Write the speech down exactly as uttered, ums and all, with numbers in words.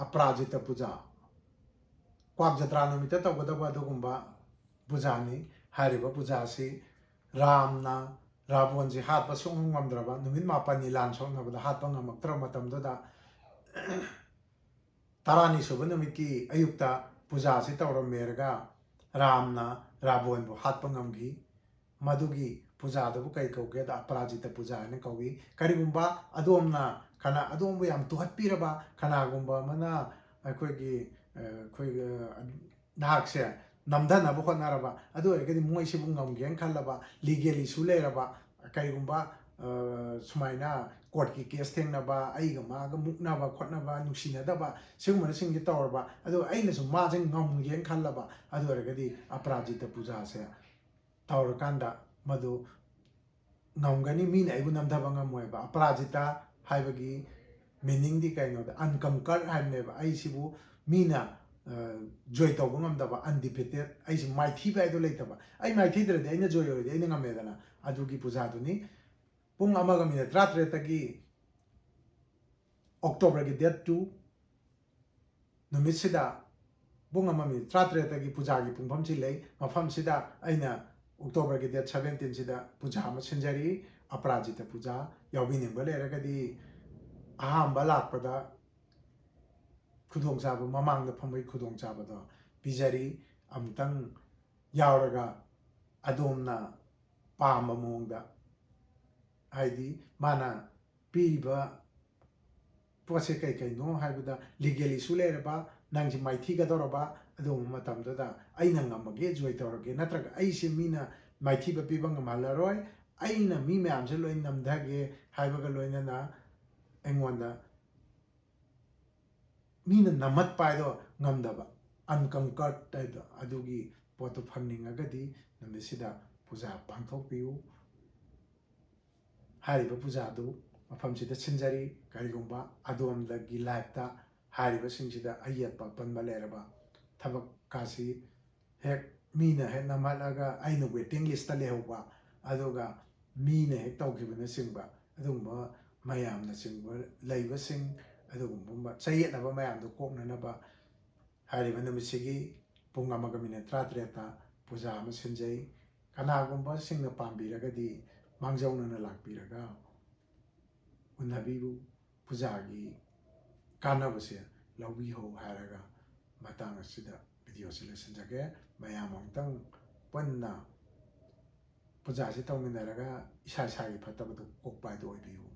ꯑꯄꯔꯥꯖꯤꯇ ꯄꯨꯖꯥ, ꯀ꯭ꯋꯥꯛ ꯖꯇ꯭ꯔꯥ ꯅꯨꯃꯤꯠꯇ ꯇꯧꯒꯗꯕ ꯑꯗꯨꯒꯨꯝꯕ ꯄꯨꯖꯥꯅꯤ꯫ ꯍꯥꯏꯔꯤꯕ ꯄꯨꯖꯥꯁꯤ ꯔꯥꯝꯅ ꯔꯥꯕꯣꯟꯁꯤ ꯍꯥꯠꯄ ꯁꯨꯡꯉꯝ ꯉꯝꯗ꯭ꯔꯕ, ꯅꯨꯃꯤꯠ ꯃꯥꯄꯟꯅꯤ ꯂꯥꯟ ꯁꯣꯛꯅꯕꯗ ꯍꯥꯠꯄ ꯉꯝꯃꯛꯇ꯭ꯔꯕ ꯃꯇꯝꯗꯨꯗ, ꯇꯔꯥꯅꯤ ꯁꯨꯕ ꯅꯨꯃꯤꯠꯀꯤ ꯑꯌꯨꯛꯇ ꯄꯨꯖꯥꯁꯤ ꯇꯧꯔꯝꯃꯦꯔꯒ ꯔꯥꯝꯅ ꯔꯥꯕꯣꯟꯕꯨ ꯍꯥꯠꯄ ꯉꯝꯈꯤ꯫ ꯃꯗꯨꯒꯤ ꯄꯨꯖꯥꯗꯨꯕꯨ ꯀꯔꯤ ꯀꯧꯒꯦꯗ? ꯑꯄꯔꯥꯖꯤꯇ ꯄꯨꯖꯥ ꯍꯥꯏꯅ ꯀꯧꯏ꯫ ꯀꯔꯤꯒꯨꯝꯕ ꯑꯗꯣꯝꯅ ꯀꯅꯥ, ꯑꯗꯣꯝꯕꯨ ꯌꯥꯝ ꯇꯨꯍꯠꯄꯤꯔꯕ ꯀꯅꯥꯒꯨꯝꯕ ꯑꯃꯅ ꯑꯩꯈꯣꯏꯒꯤ, ꯑ, ꯑꯩꯈꯣꯏꯒꯤ, ꯑ, ꯅꯍꯥꯛꯁꯦ ꯅꯝꯊꯅꯕ ꯍꯣꯠꯅꯔꯕ, ꯑꯗꯨ ꯑꯣꯏꯔꯒꯗꯤ ꯃꯣꯏꯁꯤꯕꯨ ꯉꯝꯒꯦꯅ ꯈꯜꯂꯕ, legal issue ꯂꯩꯔꯕ, ꯀꯔꯤꯒꯨꯝꯕ, ꯑ, ꯁꯨꯃꯥꯏꯅ courtꯀꯤ case ꯊꯦꯡꯅꯕ, ꯑꯩꯒ ꯃꯥꯒ ꯃꯨꯛꯅꯕ ꯈꯣꯠꯅꯕ, ꯅꯨꯡꯁꯤꯅꯗꯕ, ꯁꯤꯒꯨꯝꯕꯁꯤꯡꯁꯦ ꯇꯧꯔꯕ, ꯑꯗꯨꯒ ꯑꯩꯅꯁꯨ ꯃꯥꯁꯦ ꯉꯝꯒꯦꯅ ꯈꯜꯂꯕ, ꯑꯗꯨ ꯑꯣꯏꯔꯒꯗꯤ ꯑꯄꯔꯥꯖꯤꯇ ꯄꯨꯖꯥꯁꯦ ꯇꯧꯔꯀꯥꯟꯗ ꯃꯗꯨ ꯉꯝꯒꯅꯤ, ꯃꯤꯅ ꯑꯩꯕꯨ ꯅꯝꯊꯕ ꯉꯝꯃꯣꯏꯕ꯫ ꯑꯄꯔꯥꯖꯤꯇ ꯍꯥꯏꯕꯒꯤ meaningꯗꯤ ꯀꯩꯅꯣꯗ, unconquered ꯍꯥꯏꯕꯅꯦꯕ꯫ ꯑꯩꯁꯤꯕꯨ ꯃꯤꯅ, ꯑ, ꯖꯣꯏ ꯇꯧꯕ ꯉꯝꯗꯕ, undefeated, ꯑꯩꯁꯤ ꯃꯥꯏꯊꯤꯕ ꯍꯥꯏꯗꯣ ꯂꯩꯇꯕ꯫ ꯑꯩ ꯃꯥꯏꯊꯤꯗ꯭ꯔꯗꯤ ꯑꯩꯅ ꯖꯣꯏ ꯑꯣꯏꯔꯗꯤ ꯑꯩꯅ ꯉꯝꯃꯦꯗꯅ꯫ ꯑꯗꯨꯒꯤ ꯄꯨꯖꯥꯗꯨꯅꯤ꯫ ꯄꯨꯡ ꯑꯃꯒ ꯃꯤꯅꯤꯠ ꯇꯔꯥꯇꯔꯦꯠꯇꯒꯤ, Octoberꯒꯤ date two ꯅꯨꯃꯤꯠꯁꯤꯗ ꯄꯨꯡ ꯑꯃ ꯃꯤꯅꯤꯠ ꯇꯔꯥꯇꯔꯦꯠꯇꯒꯤ ꯄꯨꯖꯥꯒꯤ ꯄꯨꯡꯐꯝꯁꯤ ꯂꯩ꯫ ꯃꯐꯝꯁꯤꯗ ꯑꯩꯅ Octoberꯒꯤ date seventeenꯁꯤꯗ ꯄꯨꯖꯥ ꯑꯃ ꯁꯤꯟꯖꯔꯤ, ꯑꯄꯔꯥꯖꯤꯇ ꯄꯨꯖꯥ꯫ ꯌꯥꯎꯕꯤꯅꯤꯡꯕ ꯂꯩꯔꯒꯗꯤ ꯑꯍꯥꯟꯕ ꯂꯥꯛꯄꯗ ꯈꯨꯗꯣꯡꯆꯥꯕ, ꯃꯃꯥꯡꯗ ꯐꯝꯕꯒꯤ ꯈꯨꯗꯣꯡꯆꯥꯕꯗꯣ ꯄꯤꯖꯔꯤ꯫ ꯑꯃꯨꯛꯇꯪ ꯌꯥꯎꯔꯒ ꯑꯗꯣꯝꯅ ꯄꯥꯝꯕ ꯃꯑꯣꯡꯗ, ꯍꯥꯏꯗꯤ ꯃꯥꯅ ꯄꯤꯔꯤꯕ ꯄꯣꯠꯁꯦ ꯀꯩ ꯀꯩꯅꯣ ꯍꯥꯏꯕꯗ, legal issue ꯂꯩꯔꯕ, ꯅꯪꯁꯦ ꯃꯥꯏꯊꯤꯒꯗꯧꯔꯕ, ꯑꯗꯨꯒꯨꯝꯕ ꯃꯇꯝꯗꯨꯗ ꯑꯩꯅ ꯉꯝꯃꯒꯦ, ꯖꯣꯏ ꯇꯧꯔꯒꯦ, ꯅꯠꯇ꯭ꯔꯒ ꯑꯩꯁꯦ ꯃꯤꯅ ꯃꯥꯏꯊꯤꯕ ꯄꯤꯕ ꯉꯝꯍꯜꯂꯔꯣꯏ, ꯑꯩꯅ ꯃꯤ ꯃꯌꯥꯝꯁꯦ ꯂꯣꯏ ꯅꯝꯊꯒꯦ ꯍꯥꯏꯕꯒ ꯂꯣꯏꯅꯅ ꯑꯩꯉꯣꯟꯗ ꯃꯤꯅ ꯅꯝꯍꯠꯄ ꯍꯥꯏꯗꯣ ꯉꯝꯗꯕ, unconquered ꯍꯥꯏꯗꯣ, ꯑꯗꯨꯒꯤ ꯄꯣꯠꯇꯣ ꯐꯪꯅꯤꯡꯉꯒꯗꯤ ꯅꯨꯃꯤꯠꯁꯤꯗ ꯄꯨꯖꯥ ꯄꯥꯡꯊꯣꯛꯄꯤꯌꯨ꯫ ꯍꯥꯏꯔꯤꯕ ꯄꯨꯖꯥꯗꯨ ꯃꯐꯝꯁꯤꯗ ꯁꯤꯟꯖꯔꯤ꯫ ꯀꯔꯤꯒꯨꯝꯕ ꯑꯗꯣꯝꯗꯒꯤ lifeꯇ ꯍꯥꯏꯔꯤꯕꯁꯤꯡꯁꯤꯗ ꯑꯌꯦꯠꯄ ꯑꯄꯟꯕ ꯂꯩꯔꯕ, ꯊꯕꯛ ꯀꯥꯁꯤ ꯍꯦꯛ ꯃꯤꯅ ꯍꯦꯛ ꯅꯝꯍꯠꯂꯒ ꯑꯩꯅ waiting listꯇ ꯂꯩꯍꯧꯕ, ꯑꯗꯨꯒ ꯃꯤꯅ ꯍꯦꯛ ꯇꯧꯈꯤꯕꯅꯆꯤꯡꯕ, ꯑꯗꯨꯒꯨꯝꯕ ꯃꯌꯥꯝꯅꯆꯤꯡꯕ ꯂꯩꯕꯁꯤꯡ, ꯑꯗꯨꯒꯨꯝꯕ ꯆꯌꯦꯠꯅꯕ ꯃꯌꯥꯝꯗꯣ ꯀꯣꯛꯅꯅꯕ ꯍꯥꯏꯔꯤꯕ ꯅꯨꯃꯤꯠꯁꯤꯒꯤ ꯄꯨꯡ ꯑꯃꯒ ꯃꯤꯅꯤꯠ ꯇꯔꯥꯇꯔꯦꯠꯇ ꯄꯨꯖꯥ ꯑꯃ ꯁꯤꯟꯖꯩ꯫ ꯀꯅꯥꯒꯨꯝꯕꯁꯤꯡꯅ ꯄꯥꯝꯕꯤꯔꯒꯗꯤ ꯃꯥꯡꯖꯧꯅꯅ ꯂꯥꯛꯄꯤꯔꯒ ꯎꯅꯕꯤꯌꯨ, ꯄꯨꯖꯥꯒꯤ ꯀꯥꯟꯅꯕꯁꯦ ꯂꯧꯕꯤꯍꯧ ꯍꯥꯏꯔꯒ ꯃꯇꯥꯡ ꯑꯁꯤꯗ ꯚꯤꯗꯤꯑꯣꯁꯤ ꯂꯣꯏꯁꯤꯟꯖꯒꯦ꯫ ꯃꯌꯥꯝ ꯑꯃꯨꯛꯇꯪ ꯄꯨꯟꯅ ꯄꯨꯖꯥꯁꯤ ꯇꯧꯃꯤꯟꯅꯔꯒ ꯏꯁꯥ ꯏꯁꯥꯒꯤ ꯐꯠꯇꯕꯗꯨ ꯀꯣꯛꯄ ꯍꯥꯏꯗꯨ ꯑꯣꯏꯕꯤꯌꯨ꯫